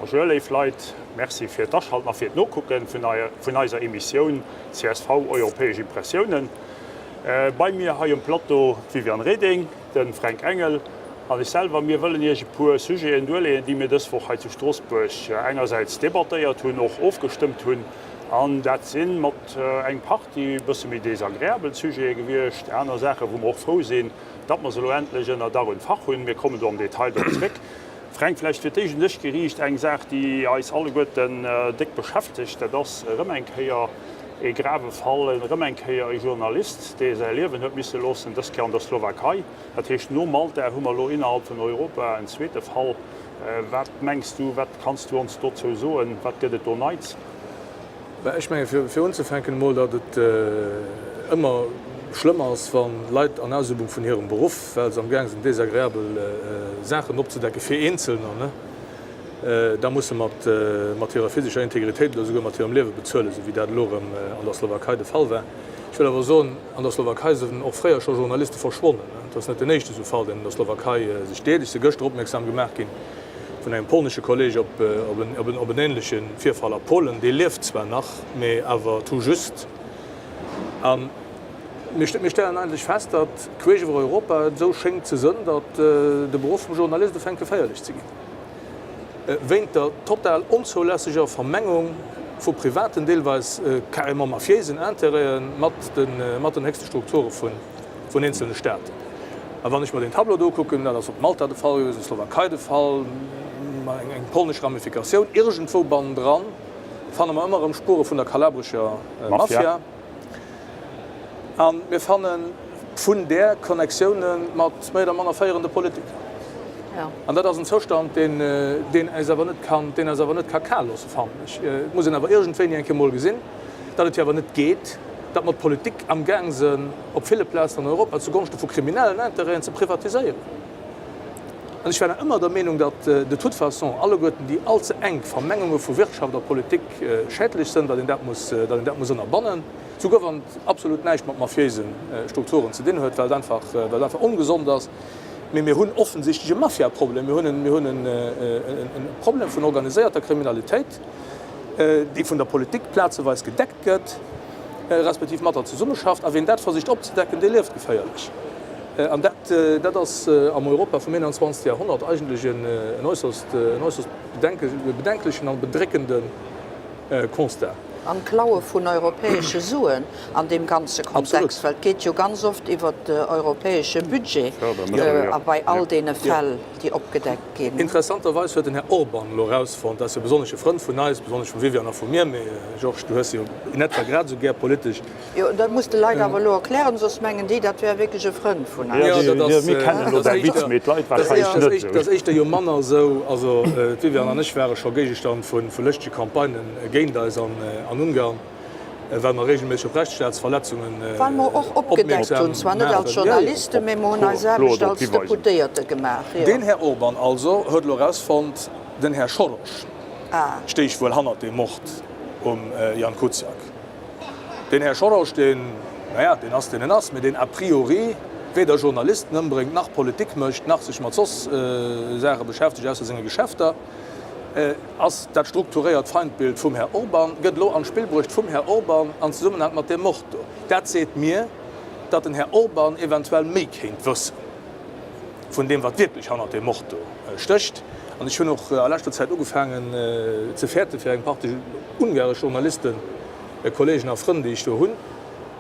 Bonjour léif Leit, Merci fir d'Aschalten a fir d'Nokucken vun eiser Emissioun csv Europäesch Impressiounen. Bei mir hei um Plateau d'Viviane Reding, de Fränk Engel an ech selwer. Mir wëllen Iech e puer Sujeten duerleeën, déi mir dës Woch hei zu Stroossbuerg engersäits debattéiert hunn, och ofgestëmmt hunn. An dat si mat eng Partie e bësse méi desagreabel Sujete gewiescht, aner Saachen, wou mer och frou sinn, datt mer se elo endlech ënner Dach und Fach hunn. Mir kommen do am Detail drop zréck. Fränk, vläicht fir d'éischt un dech geriicht, eng Saach, déi eis alleguerten déck beschäftegt, dat ass erëm eng Kéier ee grave Fall, erëm eng Kéier e Journalist, dee säi Liewen huet misse loossen, dës Kéier an der Slowakei. Dat heescht, no Malta hu mer elo innerhalb vun Europa en zweete Fall. Wat mengs du, wat kanns du ons dozou soen, wat gëtt et do Neits? Mä ech menge fir unzefänken emol, datt et ëmmer schlëmm ass, wa Leit an Ausübung vun hirem Beruff, well se amgaang sinn desagreabel Saachen opzedecken, fir Eenzelner, ne, da musse mat hirer physescher Integritéit oder esouguer mat hirem Liewe bezuelen, esou wéi dat elo erëm an der Slowakei de Fall war. Ech wëll awer soen, an der Slowakei sinn och fréier scho Journaliste verschwonnen. Et ass net den éischte esou Fall, deen an der Slowakei sech deet. Ech si gëschter opmierksam gemaach ginn vun engem polnesche Kolleg op en änleche Virfall a Polen. Dee lieft zwar nach, mee awer tout juste. A mir stellen eigentlech fest, datt queesch iwwer Europa et esou schéngt ze sënn, datt de Beruff vum Journalist ufänkt geféierlech ze ginn. Wéint der total onzoulässeger Vermengung vu privaten, deelweis carrément mafiéisen Intérêten mat den héchste Strukture vun eenzelne Staaten. A wann ech mer deen Tableau do ukucken, dat ass op Malta de Fall gewiescht, an der Slowakei de Fall, eng polnesch Ramifikatioun, iergendwou bannendran fanne mer ëmmer erëm Spure vun der kalabrescher Mafia. A mir fanne vun där Connectioune mat méi oder manner féierende Politiker. An dat ass en Zoustand, deen eis awer net kann, deen eis awer net ka kal loossen, fannen ech. Et muss een awer iergendwéini eng Kéier emol gesinn, datt et jo awer net geet, datt mer d'Politik amgaang sënn, op ville Plazen an Europa zugonschte vu kriminellen Intérêten ze privatiséieren. An ech war nach ëmmer der Meenung, datt de toute façon alleguerten déi all ze enk Vermengunge vu Wirtschaft a Politik schädlech sënn, datt een dat muss, datt een dat muss ënnerbannen, souguer wann et absolut näischt mat mafiéise Strukturen ze dinn huet, well et einfach, well et einfach ongesond ass. Mee mir hunn offensichtlech e Mafiaproblem, mir hunn en, mir hunn en e Problem vun organiséierter Kriminalitéit, déi vun der Politik plazeweis gedeckt gëtt, respektiv mat der zesummeschafft. A wien dat versicht opzedecken, dee lieft geféierlech. An dat, dat ass am Europa vum 21. Jahrhundert eigentlech en äusserst, en äusserst bedenklechen an bedréckende Constat. An d'Klaue vun europäesche Suen an deem ganze Kontext, well et geet jo ganz oft iwwert de europäesche Budget a bei all deene Fäll, déi opgedeckt ginn. Interessanterweis huet den Här Orban elo erausfonnt, dat ass jo besonnesch e Frënd vun eis, besonnesch vum Viviane a vu mir, mee Georges, du hues se jo in etwa grad esou gär politesch. Jo, dat muss de Leit awer elo erklären, soss mengen déi, dat wär wierklech e Frënd vun eis. Jo, dat ass, mir kennen elo däi Witz, mee d'Leit warscheinlech net esou. Dat ass éischter jo manner esou. Also d'Viviane an ech ware scho Géigestand vu lëschtege Campagnen géint eis an Ungarn, well mer regelméisseg op Rechtsstaatsverletzungen Well mer och opgedeckt hunn, zwar net als Journalisten, mee mer hunn eis Aarbecht als Deputéierte gemaach, jo. Deen Här Orban also huet elo erausfonnt, den Här Soros stéich wuel hannert deem Mord um Jan Kuciak. Deen Här Soros, deen, naja, deen ass, deen en ass, mee deen a priori weder Journalisten ëmbréngt, nach Politik mécht, nach sech mat soss Saache beschäftegt, ausser senge Geschäfter, ass dat strukturéiert Feindbild vum Här Orban, gëtt elo an d'Spill bruecht vum Här Orban an Zesummenhang mat deem Mord do. Dat seet mir, datt den Här Orban eventuell méi kéint wëssen vun deem, wat wierklech hannert deem Mord do stécht. An ech hunn och a leschter Zäit ugefaangen ze fäerten fir eng Partie ungaresch Journalisten, Kollegen a Frënn, déi ech do hunn,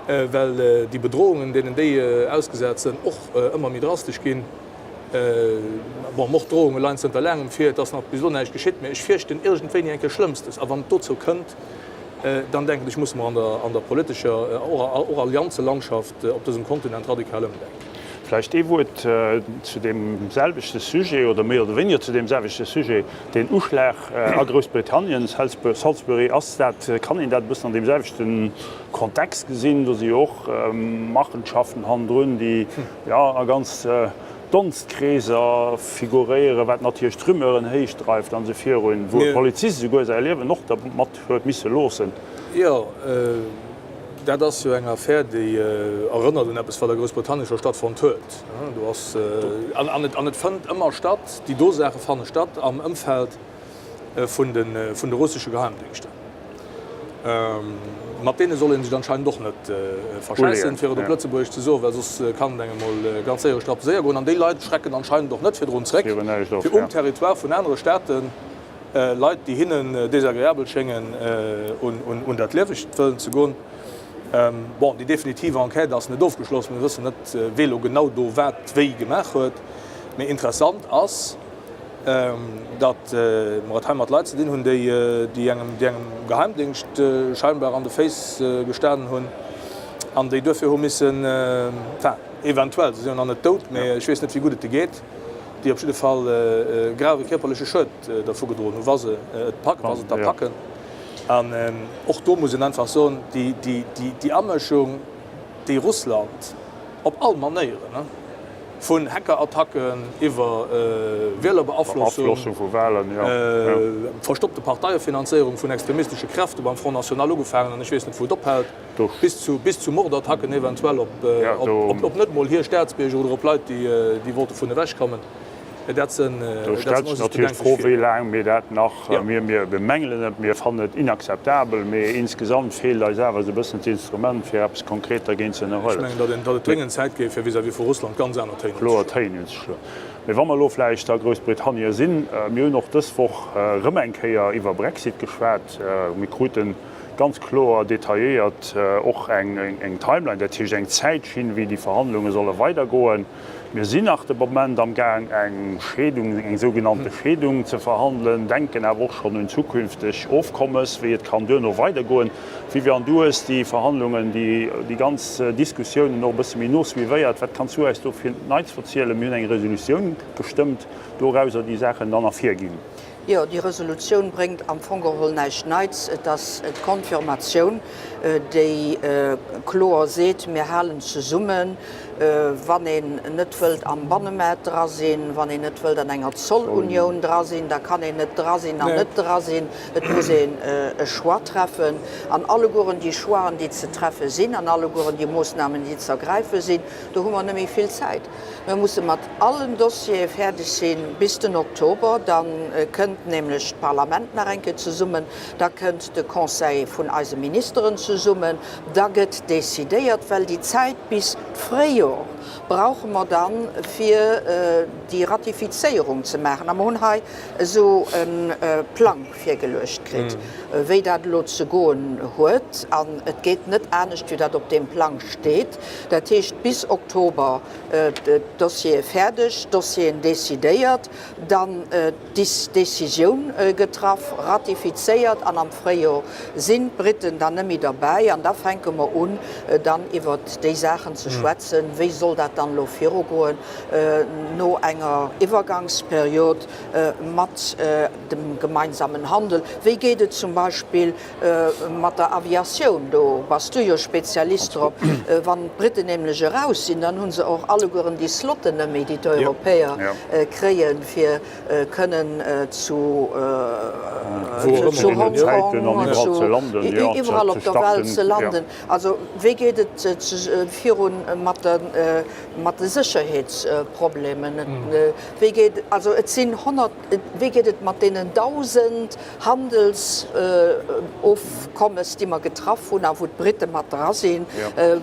well déi Bedrohungen, deenen déi ausgesat sënn, och ëmmer méi drastesch ginn. Bon, Morddrohunge leien zënter laangem vir, et ass nach bis elo näischt geschitt, mä ech fierchten iergendwéini eng Kéier Schlëmmstes. A wann et dozou kënnt, dann denken ech, musse mer an der politescher, och Allianzelandschaft op dësem Kontinent radikal ëmdenken. Vläicht ee Wuert zu deem selwechte Sujet, oder méi oder wéiniger zu deem selwechte Sujet, deen Uschlag a Groussbritannien, Salisbury, ass dat, kann een dat e bëssen an deem selwechte Kontext gesinn? Do si jo och Machenschaften hannendrun, déi, jo, a ganz Donstkreeser figuréieren, wat natierlech d'Rumeuren héichdreift an esou virun, wou e Polizist esouguer säi Liewen och dermat huet misse loossen. Jo, dat ass jo eng Affär, déi erënnert un eppes, wat a Groussbritannien scho stattfonnt huet. Do ass, an et, an et fënnt ëmmer statt, déi do Saache fanne statt am Ëmfeld. vun de russesche Geheimdéngschter. Mat deene soll ee sech anscheinend och net verschäissen, fir et op Lëtzebuergesch ze soen, well soss kann et engem emol ganz séier strapaséier goen. An déi Leit schrecken anscheinend och net virdrun zréck, fir um Territoire vun anere Staaten Leit, déi hinnen desagreabel schéngen, un dat Liewegt wëllen ze goen. Bon, déi definitiv Enquête ass net ofgeschloss, mir wëssen net, wee lo genau do wat wéi gemaach huet. Mee interessant ass, datt mer et hei mat Leit ze dinn hunn, déi engem Geheimdéngscht scheinbar an de Féiss gestanen hunn an déi duerfir hu missen, enfin eventuell, se sinn jo nach net dout, mee ech weess net wéi gutt et de geet, déi op jidde Fall grave kierperleche Schued dervu gedroen hunn, wa se et packen, wa se et da packen. An och do muss een einfach soen, déi Amëschung, déi Russland op all Manéieren, Vun Hackerattacken iwwer Wielerbeaflossung, verstoppte Parteiefinanzéierung vun extremistesche Kräfte beim Front National ugefaangen, an ech weess net wou et ophält, bis zu Mordattacken eventuell op net mol hir Staatsbierger oder op Leit déi wollte vun ewech kommen. Dat sinn Do stellt sech natierlech d'Fro, wéi laang mir dat nach, mir, mir bemängelen et, mir fannen et inakzeptabel, mee insgesamt feelt eis awer esou e bëssen d'Instrument, fir eppes konkret dergéint ze ënnerhuelen. Ech mengen, datt et dréngend Zäit géif, fir vis-à-vis vu Russland ganz aner Téin Kloer Téin unzeschloen. Mee wa mer elo vläicht a Groussbritannien sinn, mir hunn och dës Woch erëm eng Kéier iwwer Brexit geschwat. Mir kruten ganz kloer detailléiert och eng Timeline, dat heescht eng Zäitschinn, wéi déi Verhandlunge solle weidergoen. Mir sinn nach de Moment am Gaang eng Scheedung, eng sougenannte Scheedung ze verhandelen, denken awer och schonn un zukünfteg Ofkommes, wéi et kann duerno weidergoen. Viviane, du hues déi Verhandlungen, déi ganz Diskussiounen och e bësse méi no suivéiert. Wat kanns du eis do fir Neits verzielen? Mir hunn eng Resolutioun gestëmmt, dorauser déi Saachen dann ervirginn. Jo, déi Resolutioun bréngt am Fong geholl näischt Neits. Et ass d'Confirmatioun, déi kloer seet, Mir halen zesummen. Wann een net wëllt am Bannemaart dra sinn, wann een net wëllt an enger Zollunioun dra sinn, da kann een net dra sinn an net dra sinn. Et muss een e Choix treffen. An allegueren déi Choixen, déi ze treffe sinn, an allegueren déi Moossnamen, déi ze ergräife sinn, do hu mer net méi vill Zäit. Mir musse mat allen Dossiere fäerdeg si bis den Oktober. Da kënnt nämlech d'Parlament nach eng Kéier zesummen, da kënnt de Conseil vun eise Ministeren zesummen, da gëtt decidéiert, well déi Zäit bis d'Fréijor brauche mer dann, fir déi Ratifizéierung ze maachen. A mer hunn hei esou e Plang virgeluecht kritt, wéi dat elo ze goen huet. An et geet net anescht, wéi dat op deem Plang steet. Dat heescht, bis Oktober d'Dossiere fäerdeg, d'Dossieren decidéiert, dann d'Décisioun getraff, ratifizéiert an am Fréijor sinn d'Briten dann net méi derbäi an da fänke mer un, dann iwwert déi Saachen ze schwätzen, wéi soll dat dann elo virugoen no enger Iwwergangsperiod mat dem gemeinsamen Handel, wéi geet et zum Beispill Mat der Aviatioun, do bass du jo Spezialist drop. Wann d'Briten nämlech eraus sinn, dann hu se och allegueren déi Slotten net méi, déi d'Europäer kréien, fir kënnen zu Hongkong, iwwerall op der Welt ze landen. Also wéi geet et virun mat de Sécherheetsproblemen? Wéi geet, also et sinn 100, wéi geet et mat deenen 1.000 Handelsofkommes, déi mer getraff hunn a wou d'Brite mat dra sinn,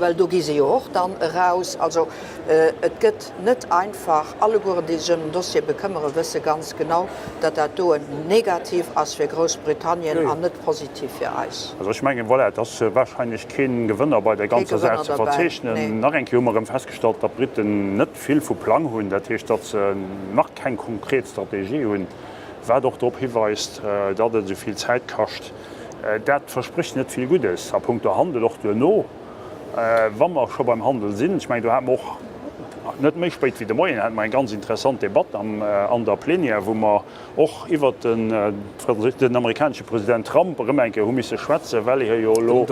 well do gi se jo och dann eraus. Also et gëtt net einfach. Allegueren, déi sech ëm den Dossier bekëmmere, wësse ganz genau, datt dat doen negativ ass fir Groussbritannien an net positiv fir eis. Also ech mengen, voilà, et ass wahrscheinlech kee Gewënner bei där ganzer Saach ze verzeechnen. Nach eng Kéier hu mer erëm festgestallt, datt d'Briten net vill vu Plang hunn, dat heescht, datt se nach keng konkret Strategie hunn. Wat och drop hiweist, datt et esou vill Zäit kascht. Dat versprécht net vill Guddes a punkto Handel och duerno. Wa mer scho beim Handel sinn, ech mengen, do hate mer och net méi spéit wéi de Moien hate mer eng ganz interessant Debatt an der Plenière, wou mer och iwwert den amerikanesche President Trump erëm eng Kéier hu misse schwätzen, well hie jo elo,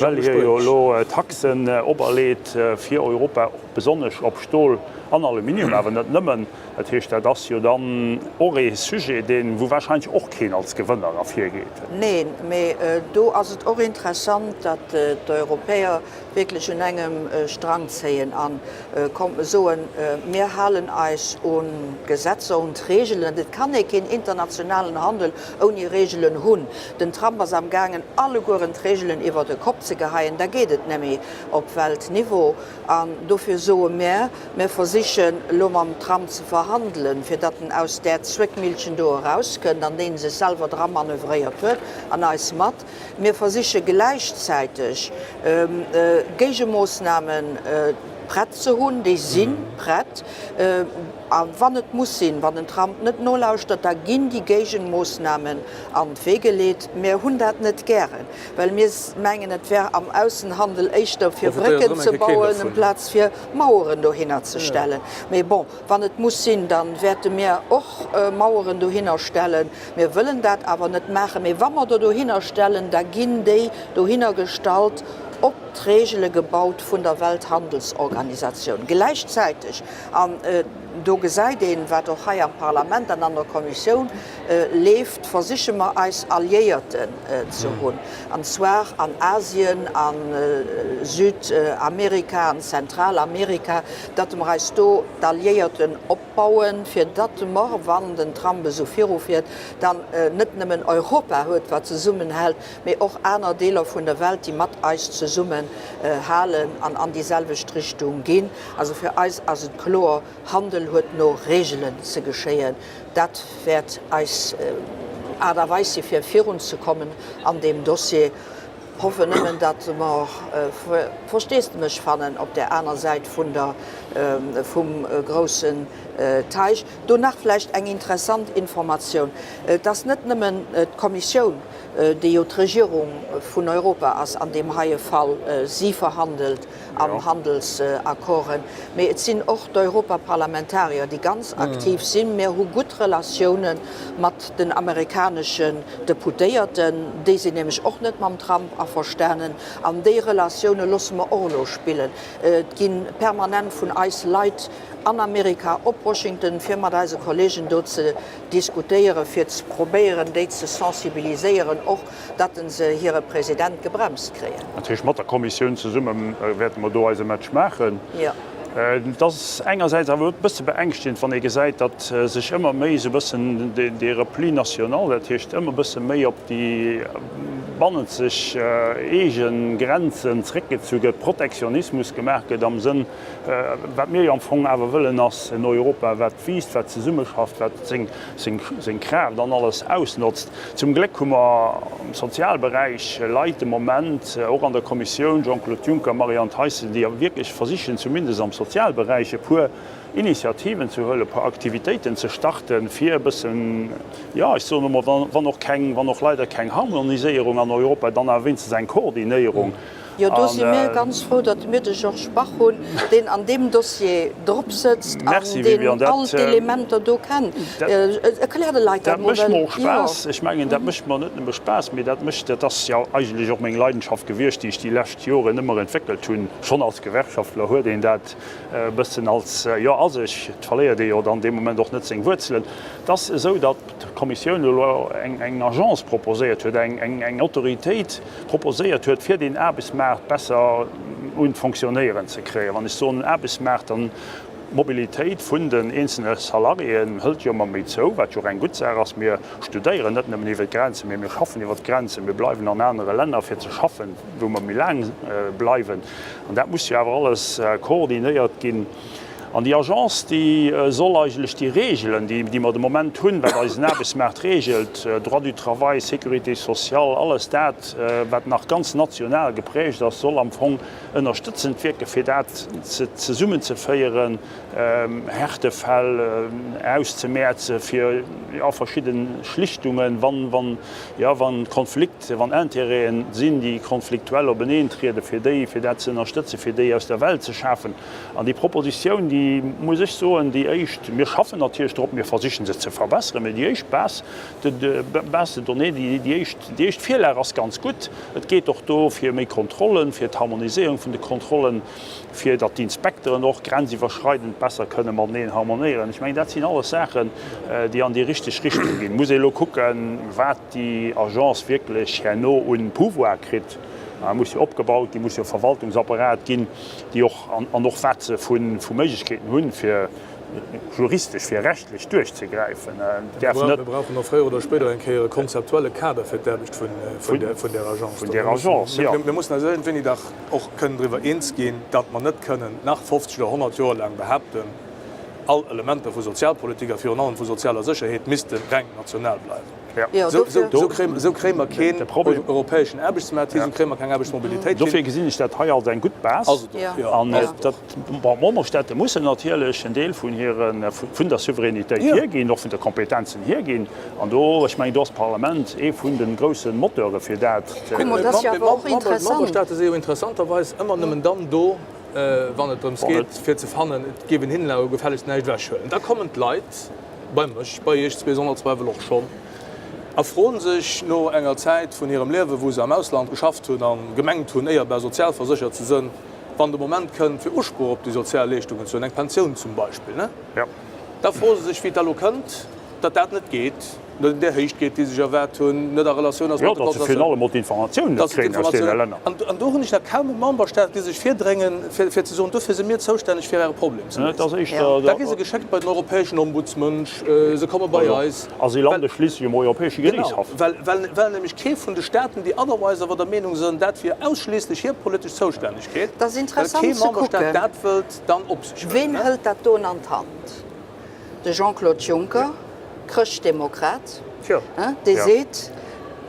well hie jo elo Taxen operleet fir Europa. besonnesch op Stol an Aluminium, awer net nëmmen. Dat heescht, dat ass jo dann och ee Sujet, deen, wou wahrscheinlech och keen als Gewënner ervirgeet. Neen, mee do ass et och interessant, datt d'Europäer wierklech un engem Strang zéien a soen, Mir halen eis un d'Gesetzer, un d'Reegelen. Et kann ee keen internationalen Handel ouni Reegelen hunn. Den Trump ass am gaangen, allegueren d'Reegelen iwwer de Kopp ze geheien. Da geet et nemmi op Weltniveau. An dofir soe mir, Mir versichen elo mam Trump ze verhandelen, fir datt en aus där Zwéckmillchen do erauskënnt, an déi en sech selwer dra manövréiert huet, an eis mat. Mir versiche gläichzäiteg Géigemoossname prett ze hunn. Déi si prett. A wann et muss sinn, wann den Trump net nolauschtert, da ginn déi Géigenmoossnamen an d'Wee geleet. Mir hunn dat net gären, well mir mengen, et wär am Aussenhandel éischter fir Brécken ze bauen, amplaz fir Maueren dohinner ze stellen. Mee bon, wann et muss sinn, da wäerte mir och Maueren dohinner stellen. Mir wëllen dat awer net maachen. Mee wa mer der dohinner stellen, da ginn déi dohinner gestallt op d'Regele gebaut vun der Welthandelsorganisatioun. Gläichzäiteg, an do gesäit een, wat och hei am Parlament an an der Kommissioun leeft, versiche mer eis Alliéierten ze hunn, an zwar an Asien, a Südamerika, an Zentralamerika, datt mer eis do d'Alliéierten opbauen, fir datt mer, wann den Trump esou virufiert, dann net nëmmen Europa huet, wat zesummenhält, mee och aner Deeler vun der Welt, déi mat eis zesummenhalen an an déi selwecht Richtung ginn. Also fir eis ass et kloer, Handel huet no Reegelen ze geschéien. Dat wäert eis Aart a Weis si fir virunzekommen an deem Dossier. Hoffen nëmmen, datt mer Versteesdemech fannen op där aner Säit vun der, vum groussen Teich. Do nach vläicht eng interessant Informatioun, Et ass net nëmmen d'Kommissioun, déi jo d'Regierung vun Europa ass an deem heie Fall, si verhandelt an Handelsaccorden, mee et sinn och d'Europaparlamentarier, déi ganz aktiv sinn. Mir hu gutt Relatioune mat den amerikaneschen Deputéierten, déi sinn nämlech och net mam Trump averstanen, an déi Relatioune loosse mer och elo spillen. Et gi permanent vun eis Leit an Amerika op Washington, fir mat eise Kollegen do ze diskutéieren, fir ze probéieren, déi ze sensibiliséieren och, datt se hire President gebremst kréien. Dat heescht, mat der Kommissioun zesumme wäerte mer do eise Match maachen. Jo. Et ass engersäits awer e bësse beängschtegend, wann ee gesäit, datt sech ëmmer méi esou e bëssen dee Repli national, dat heescht ëmmer e bësse méi op déi bannenzeg eege Grenzen zréckgezu gëtt, Protektionismus gemaach gëtt am Sënn, Wat mir jo am Fong awer wëllen, ass en Europa, wat wiisst, wat zesummeschafft, wat seng Kraaft an alles ausnotzt. Zum Gléck hu mer am Sozialberäich Leit de Moment, och an der Kommissioun, Jean-Claude Juncker, Marianne Thyssen, déi wierklech versichen, zumindest am Sozialberäich e puer Initiativen ze huelen, e puer Aktivitéiten ze starten, fir e bëssen, jo, ech soen emol, wann och keng, wann och leider keng Harmoniséierung an Europa, dann awer wéinstens eng Koordinéierung. Jo, do si mir ganz frou, datt mir de Georges Bach hunn, deen an deem Dossier drop sëtzt an deen all d'Elementer do kennt. Erklär de Leit dat mol. Dat mécht mer och Spaass. Ech mengen, dat mécht mer net nëmme Spaass, mee dat mécht, dat ass jo eigentlech och meng Leidenschaft gewiescht, déi ech déi lescht Joren ëmmer entwéckelt hunn. Schonn als Gewerkschaftler huet een dat e bëssen als, jo, a sech. Et verléiert ee jo dann dee Moment och net seng Wuerzelen. Et ass esou, datt d'Kommissioun elo eng Agence proposéiert huet, eng Autoritéit, proposéiert huet, fir deen Aarbechtsmaart besser un d'Fonctionnéieren ze kréien. Wann ech soen Aarbechtsmaart, dann d'Mobilitéit vun den eenzelne Salariéen hëlt jo ëmmer méi zou, wat jo och eng gutt Saach ass. Mir studéieren net nëmmen iwwer d'Grenzen, mee mir schaffen iwwer d'Grenzen. Mir bleiwen an anere Länner fir ze schaffen, wou mer méi laang bleiwen. An dat muss jo awer alles koordinéiert ginn. An déi Agence, déi soll eigentlech déi Regeln, déi mer de Moment hunn, wat eisen Aarbechtsmaart regelt, Droit du travail, Sécurité sociale, alles dat, wat nach ganz national geprägt ass, soll am Fong ënnerstëtzend wierken, fir dat zesummenzeféieren, Härtefäll auszemäerzen, fir verschidde Schlichtungen, wann, jo, wann Konflikt, wann Intérêten sinn, déi konfliktuell openeentrieden, fir déi, fir dat ze ënnerstëtzen, fir déi aus der Welt ze schafen. An déi Propositioun, déi. déi, muss ech soen, déi éischt, mir schaffen natierlech drop, mir versichen se ze verbesseren, mä déi éischt Base de, Base de données, déi, déi éischt, déi éischt Virlag ass ganz gutt. Et geet och do fir méi Kontrollen, fir d'Harmoniséierung vun de Kontrollen, fir datt d'Inspekteren och grenziwwerschreidend besser kënne mateneen harmonéieren. Ech mengen, dat sinn alles Saachen, déi an déi richteg Richtung ginn. Et muss ee elo kucken, wat déi Agence wierklech herno un Pouvoir kritt. E muss jo opgebaut ginn, muss jo e Verwaltungsapparat ginn, déi och, an och wat se vu Méiglechkeeten hunn, fir juristesch, fir rechtlech duerchzegräifen. Mir brauchen och fréier oder spéider eng Kéier e konzeptuelle Kader fir d'Aarbecht vun där Agence. Vun där Agence, jo. Mir mussen eis iergendwéini dach och kënnen driwwer eens ginn, datt mer net kënnen nach 50 oder 100 Joer laang behaapten, all Elementer vu Sozialpolitik a virun allem vu sozialer Sécherheet misste reng national bleiwen. Esou kréie mer keen europäeschen Aarbechtsmaart hin, esou kréie mer keng Aarbechtsmobilitéit hin. Dofir gesinn ech dat hei als eng gutt Base. An d'Memberstaate mussen natierlech en Deel vun hiren, vun der Souveränitéit hierginn, och vun de Kompetenzen hierginn. An do, ech mengen, do ass d'Parlament ee vun de grousse Moteure fir dat. D'Memberstaate si jo interessanterweis ëmmer nëmmen dann do, wann et drëms geet, fir ze fannen, et géif een hinnen awer gefällegst näischt ewechhuelen. Da kommen d'Leit bei mech, bei Iech zwee sonner Zweiwel och schonn, a froen sech no enger Zäit vun hirem Liewen, wou se am Ausland geschafft hunn a gemengt hunn, éierbar sozialverséchert ze sënn, wann de Moment kënnt, fir Usproch op déi sozial Leeschtungen ze hunn, eng Pensioun zum Beispill, ne, da froe se sech, wéi et da lo kënnt, datt dat net geet, net an där Héicht geet, déi se sech erwaart hunn, net a Relatioun ass mat de Jo, datt se virun allem och d'Informatiounen net kréien aus deene Länner. An do hunn ech nach kaum e Memberstaat, déi sech virdréngen, fir ze soen, dofir si mir zoustänneg, fir Äre Problem ze léisen. Da gi se geschéckt bei den europäeschen Ombudsmënsch, se komme bei eis. A si lande schliisslech um Europäesche Geriichtshaff. Genau, well nämlech kee vun de Staaten, déi otherwise awer der Meenung sënn, dat wier ausschliisslech hir politesch Zoustännegkeet, well kee Memberstaat dat wëllt dann op sech huelen. Ween hëlt dat doen an d'Hand? De Jean-Claude Juncker, Chrëschtdemokrat, dee seet,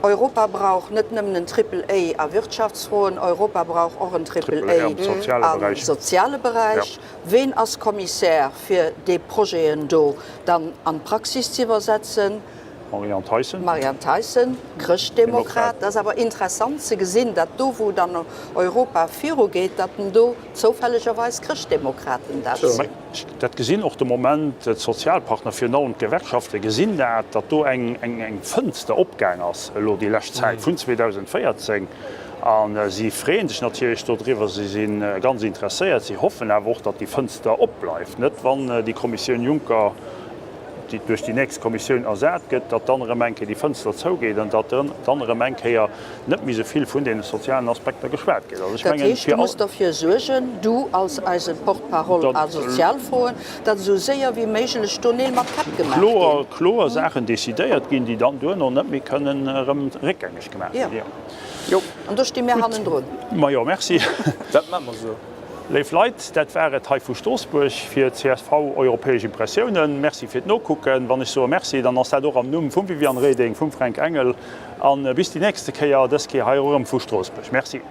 Europa brauch net nëmmen en Triple A a Wirtschaftsfroen, Europa brauch och en Triple A am soziale Beräich. Ween ass Kommissär fir déi Projeten do dann an d'Praxis ze iwwersetzen? Marianne Thyssen. Marianne Thyssen, Chrëschtdemokrat. Dat ass awer interessant ze gesinn, datt do wou dann Europa virugeet, datt en do zoufällegerweis Chrëschtdemokraten dat sinn. Dat gesinn och de Moment d'Sozialpartner, virun allem d'Gewerkschafte gesinn dat, datt do eng Fënster opgaang ass elo déi lescht Zäit vun 2014. A si freeë sech natierlech dodriwwer, si si ganz interesséiert, si hoffen awer och, datt déi Fënster opbleift, net wann déi Kommissioun Juncker, déi duerch déi nächst Kommissioun ersat gëtt, datt dann erëm eng Kéier déi Fënster zougeet an datt dann erëm eng Kéier net méi esou vill vun deene sozialen Aspekter geschwat gëtt. Also ech mengen, Dat heescht, du muss derfir suergen, du als eise Porte-parole a Sozialfroen, datt esou séier wéi méiglech do Neel mat Käpp gemaach ginn. Kloer Saachen decidéiert ginn, déi dann duerno net méi kënnen erëm réckgängeg gemaach ginn. Jo. An do sti mir hannendrun. Majo, merci. Dat maache mer esou. Léif Leit, dat war et hei vu Stroossbuerg fir csv Europäesch Impressiounen. Merci fir d'Nokucken. Wann ech soe Merci, dann ass dat och am Numm vum Viviane Reding, vum Fränk Engel. A bis déi nächste Kéier, dës Kéier hei och erëm vu Stroossbuerg. Merci.